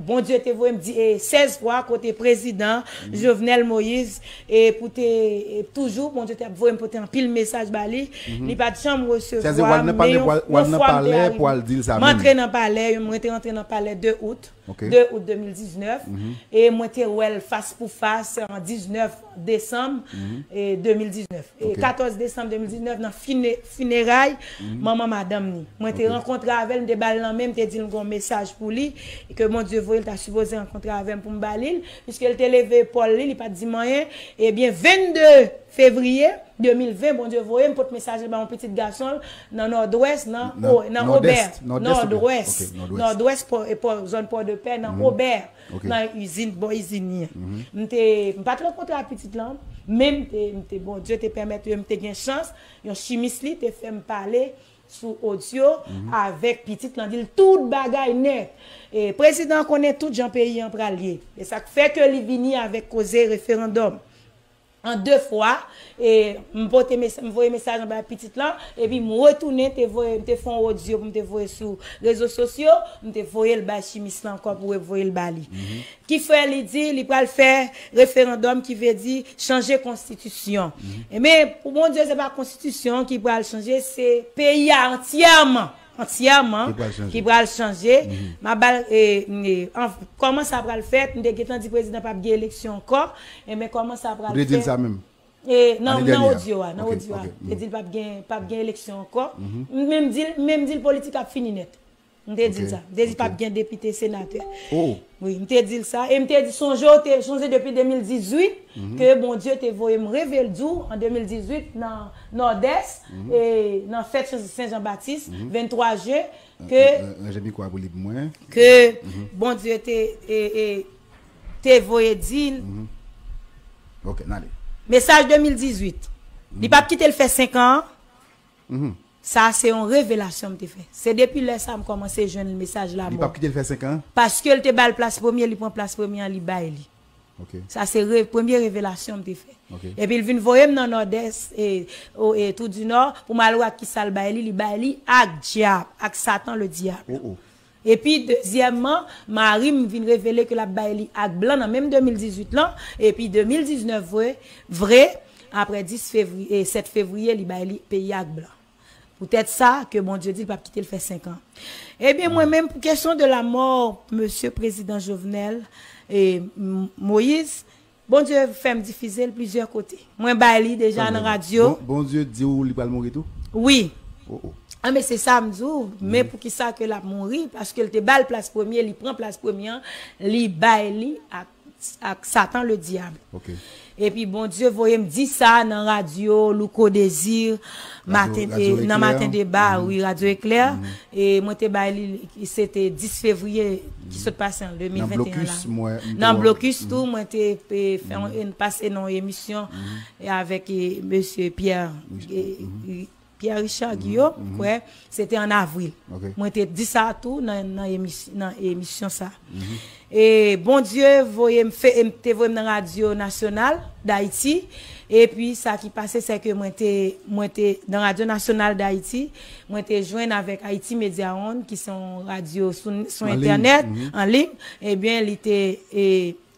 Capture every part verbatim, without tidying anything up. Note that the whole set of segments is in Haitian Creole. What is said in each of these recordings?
Bondye te voye m di, e, sèz fwa kote prezidan Jovenel Moïse, e, pou te, e, toujou, Bondye te ap voye m pote anpil mesaj ba li. Li pa t janm resevwa m, men yon, yon fwa m te arive. M antre nan palè, mwen te antre nan palè de out, de out de mil diznèf, e mwen te wè l fas pou fas an diznèf desanm, e, de mil diznèf. E katòz desanm de mil diznèf, nan fine-, fineray manman madanm ni. Mwen te rankontre avè l, m te ba l lanmen, m te di l m gen yon mesaj pou li, e ke Bondye voye l ta sipoze rankontre avè m pou m ba li l, piske l te leve epòl li, li pa t di m anyen. Ebyen, vennde fevriye de mil ven, Bondye voye m pot mesaj la ba yon pitit gason l nan Nòdwès, nan, nan Obè, Nòdwès, Nòdwès, pò, e pò, zòn Pòdepè, nan Obè, nan izin, bò izin li an. M te, m pa t rankontre ak pitit lan, men m te, m te, Bondye te pèmèt m te gen chans, yon chimis li te fè m pale sou odyo avèk pitit lan, di l tout bagay nèt. E prezidan an konnen tout jan peyi an pral ye. E sa k fè ke li vini avèk koze referandòm. An de fwa, e m pote mes-, m voye mesaj anba pitit lan, epi m retounen, te voye, m te fè yon odyo pou m te voye sou rezo sosyo, m te voye l bay chimis lan ankò pou revoye l ba li. Ki fè li di li pral fè referandòm, ki vle di chanje konstitisyon. Ebyen, pou Bondye, se pa konstitisyon ki pral chanje, se peyi a antyèman, antyèman ki pral chanje. M ap ba l, e, e, an, kòman sa pral fèt, m te gentan di prezidan p ap gen eleksyon ankò, ebyen, kòman sa pral fèt? Ou te di l sa menm? E, nan, nan odyo a, nan odyo a. M te di l p ap gen, p ap gen eleksyon ankò. M menm di l, m menm di l politik ap fini nèt. M te di l sa. M te di p ap gen depite, senatè. Wi, m te di l sa. E m te di, sonje, w te, sonje depi de mil dizuit ke Bondye te voye m reve l di w an de mil dizuit nan Nòdès, e nan fèt Sen Jan Batis, venntwa jen, ke, ranje mikwo a pou li pou mwen, ke Bondye te, e, e, te voye di l. Ok, n ale. Mesaj de mil dizuit. Li p ap kite l fè senk an. Sa se yon revelasyon m te fè. Se depi lè sa m kòmanse jwenn mesaj lanmò. Li p ap kite l fè senk an? Paske l te ba l plas premye, li pran plas premye an, li bay li. Sa se re-, premye revelasyon m te fè. Epi l vin voye m nan Nòdès, e, o, e, Trou di Nò, pou m al wè ak kisa l bay li, li bay li ak dyab, ak Satan le diable. Epi, dezyèmman, mari m vin revele ke l ap bay li ak blan nan menm de mil dizuit lan, epi de mil diznèf vre, vre, apre dis fevriye, e, sèt fevriye, li bay li peyi ak blan. Poutèt sa, ke Bondye di l p ap kite l fè senk an. Ebyen, mwen menm, pou kesyon de la mò mesye prezidan Jovenel, e, M-, Moïse, Bondye fè m difize l plizyè kote. Mwen bay li deja nan radyo. Bondye di w li pral mouri tou? Wi. An, men se sa m di w, men poukisa ke l ap mouri? Paske l te ba l plas premye, li pran plas premye an, li bay li ak, ak Satan le diable. Epi Bondye voye m di sa nan radyo Louko Désir, maten, e, nan Maten Deba, wi, Radyo Eklè. E mwen te bay li, se te dis fevriye ki sot pase an de mil venteyen la. Nan Blokis tou, mwen te, e, fè yon, pase nan yon emisyon, e, avèk, e, mesye Pierre, e, Pierre Richard Guillaume, m kwè, se te an avril. Mwen te di sa tou nan, nan emis-, nan emisyon sa. E Bondye voye m fè, e m te voye m nan Radyo Nasyonal Dayiti. Epi sa ki pase, se ke mwen te, mwen te nan Radyo Nasyonal Dayiti, mwen te jwenn avèk Haïti Media One, ki se yon radyo sou, sou entènèt, an liy. Ebyen, li te, e,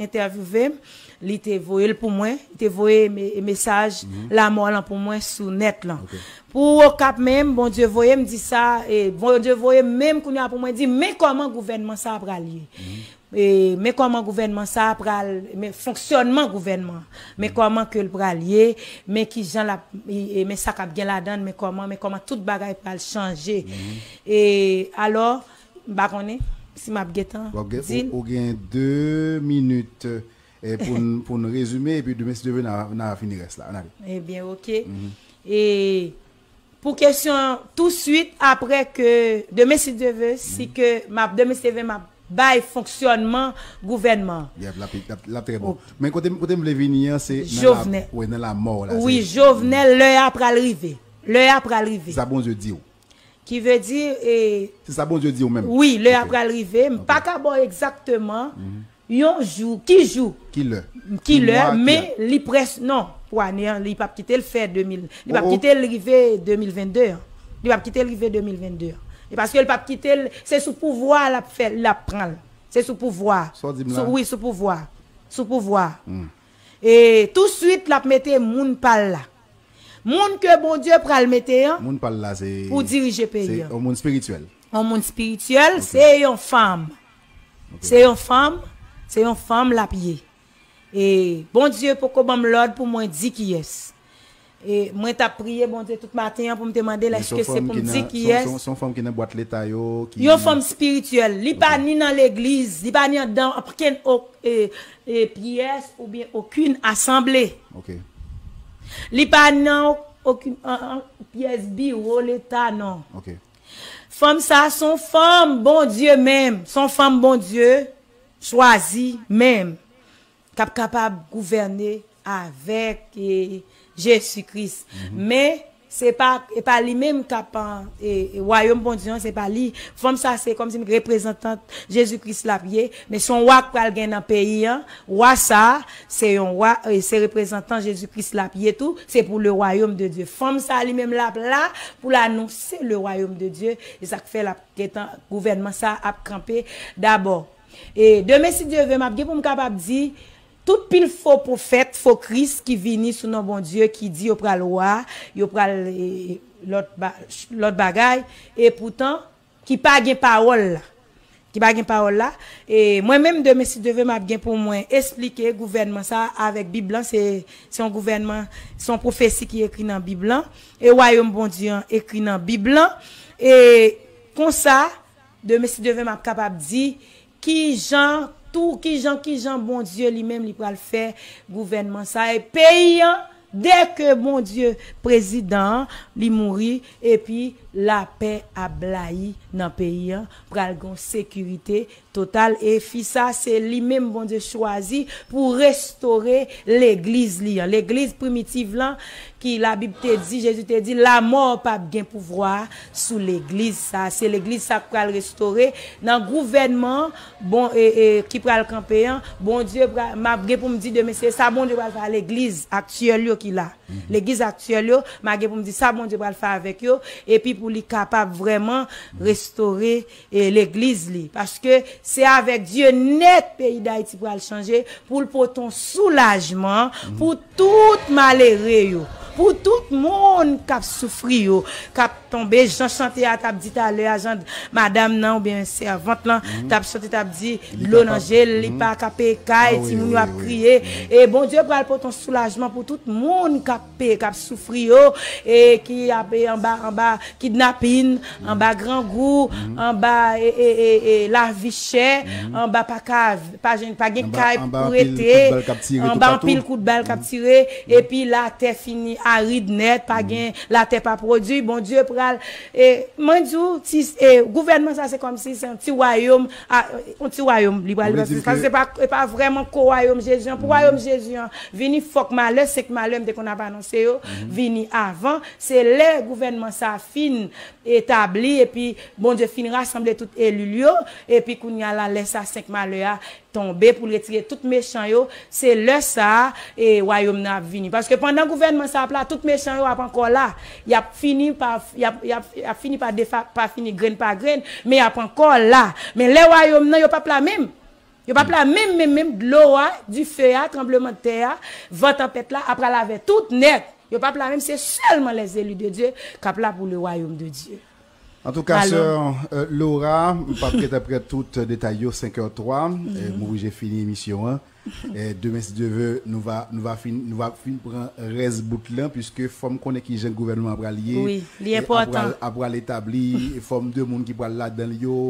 entèvyouve m, li te voye l pou mwen, li te voye me-, mesaj lanmò lan pou mwen sou nèt lan. Pou Okap menm, Bondye voye m di sa, e Bondye voye m menm kounye a pou mwen di, men kòman gouvènman sa a pral ye. E, men kòman gouvènman sa a pral, men fonksyònman gouvènman, men kòman ke l pral ye, men kijan l ap, e, e, men sa k ap gen ladan l, men kòman, men kòman tout bagay pral chanje. E, alò, m pa konnen si m ap gentan di l. Ou, ou gen de minit, e, pou n, pou n rezime, epi demen, si Dye vle, n a, n a fini rès la. Ann ale. Ebyen, oke. E pou kesyon an, touswit apre ke, demen, si Dye vle, si ke m ap, demen, si Dye vle, m ap bay fonksyònman gouvènman an. Yep, l ap, l ap, l ap trè bon. Men kote, kote m vle vini an, se nan la, wi, nan lamò la. Wi, Jovenel, lè a pral rive. Lè a pral rive. Se sa Bondye di w. Ki vle di, e, se sa Bondye di w menm. Wi, lè a pral rive. M pa ka ba w egzakteman yon jou, ki jou, ki lè, ki lè, men li près, non, pou ane an, li p ap kite l fè de mil, li p ap kite l rive de mil vennde an. Li p ap kite l rive de mil vennde an. E paske l p ap kite l, se sou pouvwa a l ap fè, l ap pran l. Se sou pouvwa. Sa w di m la? Sou, wi, sou pouvwa. Sou pouvwa. Hmm. E touswit, l ap mete moun pa l la. Moun ke Bondye pral mete an. Moun pa l la, se, pou dirije peyi an. Se yon moun espirityèl. Yon moun espirityèl, ok, se yon fanm. Ok. Se yon fanm, se yon fanm l ap ye. E Bondye poko ban m lòd pou mwen di kiyès. E mwen t ap priye Bondye tout maten an pou m te mande l, èske se pou m di kiyès. Se yon fanm ki nan bwat leta yo, ki... Yon fanm espirityèl. Li pa ni nan legliz, li pa ni anndan okenn, e, e, pyès oubyen okenn asanble. Ok. Li pa nan okenn, an, an, pyès biwo leta, non. Ok. Fanm sa a se yon fanm Bondye menm, se yon fanm Bondye chwazi menm, k ap kapab gouvène avèk, e, Jezi Kris. Mhm. Men, se pa, e pa li menm k ap, e, e, wayòm Bondye an, se pa li. Fanm sa, se kòmsi reprezantant Jezi Kris l ap ye, men se yon wa k pral gen nan peyi an. Wa sa, se yon wa, e, se reprezantan Jezi Kris l ap ye tou, se pou le royaume de Dieu. Fanm sa, li menm, l ap la pou l anonse le royaume de Dieu, e sa k fè l ap gentan, gouvènman sa ap kanpe dabò. E demen, si Dye ve, m ap gen pou m kapab di, tout pil fo pwofèt, fo Kris ki vini sou non Bondye, ki di yo pral wa, yo pral, e, lòt ba-, lòt bagay, e poutan, ki pa gen pawòl la. Ki pa gen pawòl la. E mwen menm, demen, si Dye ve, m ap gen pou mwen esplike gouvènman sa avèk Bib lan. Se, se yon gouvènman, se yon pwofesi ki ekri nan Bib lan. E wayòm Bondye an ekri nan Bib lan. E konsa, demen, si Dye ve, m ap kapab di kijan, tou, kijan, kijan Bondye li menm li pral fè gouvènman sa. E peyi an, dèke Bondye, prezidan an, li mouri, epi lapè ap blayi nan peyi an, pral gen sekirite total. E fi sa, se li menm Bondye chwazi pou restore legliz li an. Legliz primitiv lan, ki Labib te di, Jezi te di, lamò p ap gen pouvwa sou legliz sa. Se legliz sa k pral restore nan gouvènman, bon, e, e, ki pral kanpe an. Bondye pral, m ap gen pou m di demen, se sa Bondye pral fè a legliz aktyèl yo ki la. Mhm. Legliz aktyèl yo, m ap gen pou m di sa Bondye pral fè avèk yo, epi pou li kapab vrèman restore, e, legliz li. Paske se avèk Dye nèt peyi Dayiti pral chanje, pou l pote yon soulajman pou tout malere yo, pou tout moun k ap soufri yo, k ap tonbe, jan chante a t ap di talè a, jan madanm nan oubyen sèvant lan t ap chante, t ap di dlo nan je l, li pa ka peye kay, timoun yo ap kriye. E Bondye pral pote yon soulajman pou tout moun k ap peye, k ap soufri yo, e ki ap, e, anba, anba kidnapin, anba grangou, anba, e, e, e, e, lavi chè, anba pa ka, pa jwenn, pa gen kay pou rete, anba anpil kout bal k ap tire, epi latè fini arid nèt, pa gen, latè pa pwodui. Bondye pral, e, mwen di w, ti, e, gouvènman sa se kòmsi se yon ti wayòm, a, yon ti wayòm li pral, paske se pa, se pa vrèman ko wayòm Jezi an. Pou wayòm Jezi an vini, fòk malè, senk malè m te konn ap anonse yo, vini avan. Se lè gouvènman sa fin etabli, epi Bondye fin rasanble tout eli l yo, epi kounye a la, lè sa senk malè a tonbe pou l retire tout mechan yo, se lè sa a, e, wayòm nan ap vini. Paske pandan gouvènman sa ap la, tout mechan yo ap ankò la. Y ap fini pa, y ap, y ap, y ap fini pa defa-, pa fini grenn pa grenn, men y ap ankò la. Men lè wayòm nan, yo p ap la menm. Yo p ap la menm, menm, menm. Dlo a, dife a, tranblemanntè a, van tanpèt la ap pral avè tout nèt. Yo p ap la menm, se sèlman les élus de Dieu k ap la pou le royaume de Dieu. Antouka, sè, euh, Laura, m p ap gentan pran tout detay yo, senk è twa, euh, m oblije fini emisyon an. E demen, si Dye ve, nou va, nou va fin, nou va fin pran rès bout lan, piske fò m konnen kijan gouvènman an pral ye. Wi, li enpòtan. E ap pral, ap pral etabli, e fòm de moun ki pral ladan l yo.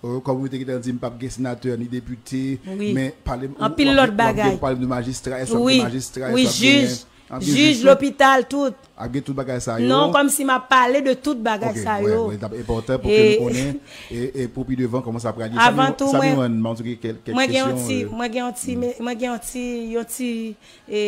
Euh, kòm ou te gentan di, m p ap gen senatè ni depite, men pale m, w ap gen, w ap gen pou pale m de majistra, èske w ap gen majistra, èske w ap gen jij, lopital, tout. Ap gen tout bagay sa yo. Non, kòmsi m ap pale de tout bagay sa yo. Ok, wè, wè, l ap enpòtan pou ke nou konnen, e, e pou pi devan, kòman sa pral ye. Avan tou, mwen, mwen gen yon ti, mwen gen yon ti, mwen gen yon ti, yon ti, e,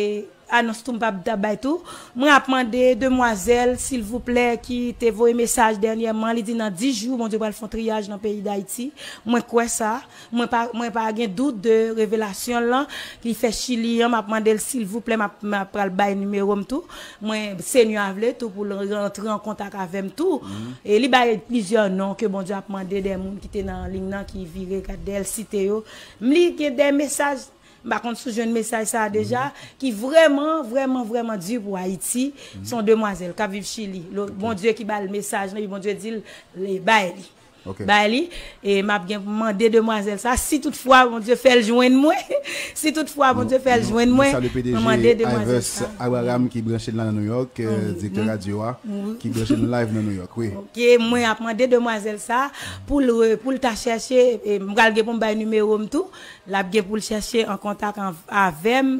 anons tou m p ap ta bay tou. Mwen ap mande demwazèl, silvouplè, ki te voye mesaj dènyèman, li di nan dis jou, Bondye pral fè yon triyaj nan peyi Dayiti. Mwen kwè sa. Mwen pa, mwen pa gen dout de revelasyon l lan, li fè Chili an. M ap mande l, silvouplè, m ap, m ap pral bay nimewo m tou. Mwen, Senyè a vle tou pou l rantre an kontak avè m tou. E li bay plizyè non ke Bondye ap mande de moun ki te nan liy nan, ki vire gad dèyè l, site yo. M li gen de mesaj, m pa konn si w jwenn mesaj sa a deja, ki vrèman, vrèman, vrèman di pou Ayiti. Se yon demwazèl k ap viv Chili. Lo-, Bondye ki ba l mesaj lan, epi Bondye di l, le, bay li. Bay li, e m ap gen pou mande demwazèl sa, si toutfwa Bondye fè l jwenn mwen, si toutfwa Bondye fè l jwenn mwen, mwen mande demwazèl sa. Abraham ki branche n la nan Nouyòk, euh, direktè radyo a, ki branche nou live nan Nouyòk, wi. Ok, mwen ap mande demwazèl sa pou l re-, pou l ta chèche, e m pral gen pou m bay nimewo m tou, l ap gen pou l chèche an kontak an, avè m,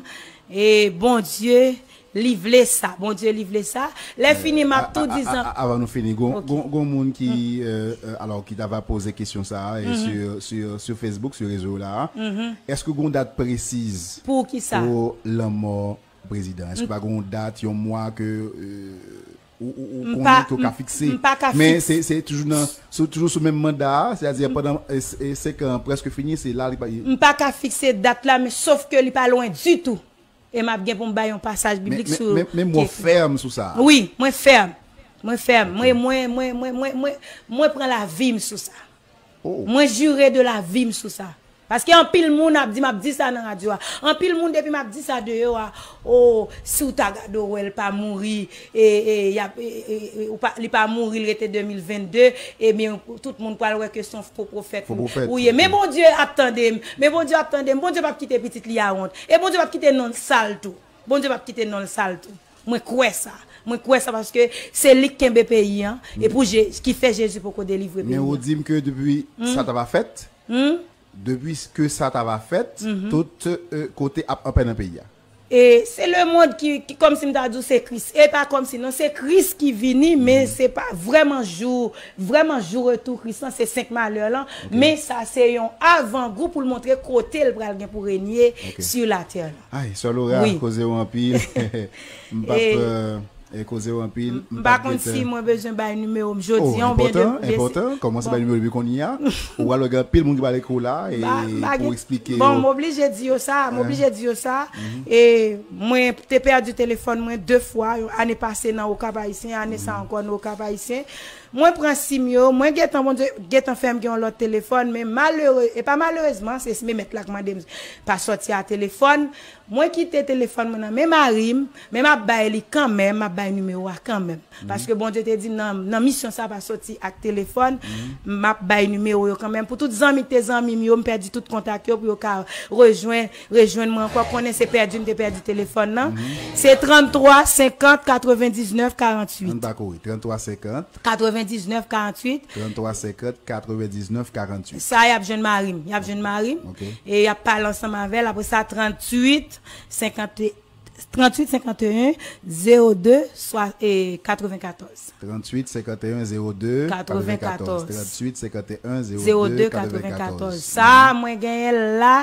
e Bondye, li vle sa, Bondye li vle sa. Lè fini, m ap tou di zan. Avan nou fini, gon, gon, gon moun ki, euh, euh, alò, ki ta va poze kesyon sa a, e sur, sur, sur Facebook, sur rezo la a. Èske gon dat presiz pou ki sa? Pou lanmò prezidan? Èske pa gon dat, yon mwa ke, euh, ou, ou, ou konnen ke ou ka fikse? Men se, se toujou nan, sou, toujou sou menm manda a, sètadi pandan, e, e, senk an prèske fini, se la li pa. M pa ka fikse dat la, men sof ke li pa lwen ditou. E m ap gen pou m bay yon pasaj biblik sou. Men, men, men mwen fèm sou sa. Wi, mwen fèm. Mwen fèm. Mwen, mwen, mwen, mwen, mwen, mwen, mwen pran lavi m sou sa. Mwen jire de lavi m sou sa. Paske anpil moun ap di, m ap di sa nan radyo a. Anpil moun depi m ap di sa deyò a, o, si w ta gade w wè l pa mouri, e, e, y ap, e, e, e, ou pa, li pa mouri, l rete de mil vennde, ebyen, tout moun pral wè ke se yon fo pwofèt ou ye. Men Bondye ap tande m. Men Bondye ap tande m. Bondye p ap kite pitit li a wont. E Bondye p ap kite non l sal tou. Bondye p ap kite non l sal tou. Mwen kwè sa. Mwen kwè sa paske se li k kenbe peyi an. E pou Je-, ki fè Jezi poko delivre peyi an. Men ou di m ke depi sa ta va fèt, depi ke sa ta va fèt, tout, euh, kote ap anpè nan peyi a. E se lemonn ki, ki, kòmsi m ta di w se Kris. E pa kòmsi non, se Kris ki vini, men se pa vrèman jou, vrèman jou retou Kris lan, se senk malè lan. Men sa se yon avangou pou l montre kote l pral gen pou renye sur la terre la. Ay, sè Laura, koze w anpil. M p ap, euh, e koze w anpil. M pa konn si mwen bezwen bay nimewo m jodi an oubyen de. Enpòtan, enpòtan. Kòmanse bay nimewo depi kounye a. Ou pral wè gen anpil moun ki pral ekri w la e pou eksplike yo. Bon, m oblije di yo sa, m oblije di yo sa. E mwen te pèdi telefòn mwen de fwa, ane pase nan Okap Ayisyen, ane sa ankò nan Okap Ayisyen. Mwen pran sim yo, mwen gentan, Bondye gentan fè m gen yon lòt telefòn, men malere-, e pa malerezman, se, se men mèt la k mande m pa sòti a telefòn. Mwen kite telefòn mwen nan men mari m, men m ap bay li kanmenm, m ap bay nimewo a kanmenm. Paske Bondye te di m nan, nan misyon sa pa soti ak telefòn, m ap bay nimewo yo kanmenm. Pou tout zanmi ki te zanmi m yo, m pèdi tout kontak yo pou yo ka rejwenn, rejwenn mwen ankò. Konnen se pèdi m te pèdi telefòn nan. Se tranntwa senkant katrevendiznèf karanntuit. Ann pa kouri, tranntwa senkant. Katrevendiznèf karanntuit. Tranntwa senkant katrevendiznèf karanntuit. Sa y ap jwenn mari m, y ap jwenn mari m. E y ap pale ansanm avè l. Apre sa, tranntuit senkant, tranntuit senkanteyen zewo de swa, e, katrevenkatòz. Tranntuit senkanteyen zewo de katrevenkatòz. Katrevenkatòz. Tranntuit senkanteyen zewo de katrevenkatòz. Sa, mwen genyen l la,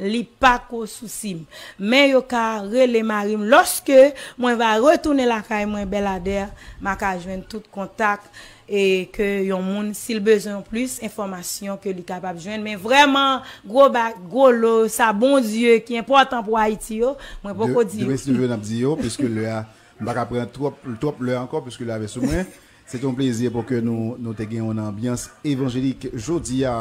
li pa ko sousi m. Men yo ka rele mari m. Lòske mwen va retounen lakay mwen, Bèladè, m a ka jwenn tout kontak e ke yon moun, si l bezwen plis enfòmasyon, ke li kapab jwenn. Men vrèman, gwo ba-, gwo lo, sa Bondye ki enpòtan pou Ayiti yo, mwen poko di yo. Demen si Dye vle n ap di yo, piske lè a, m pa ka pran twòp, twòp lè ankò, piske lè a vin sou mwen. Se te yon plezi pou ke nou, nou te gen yon anbyans evanjelik jodi a.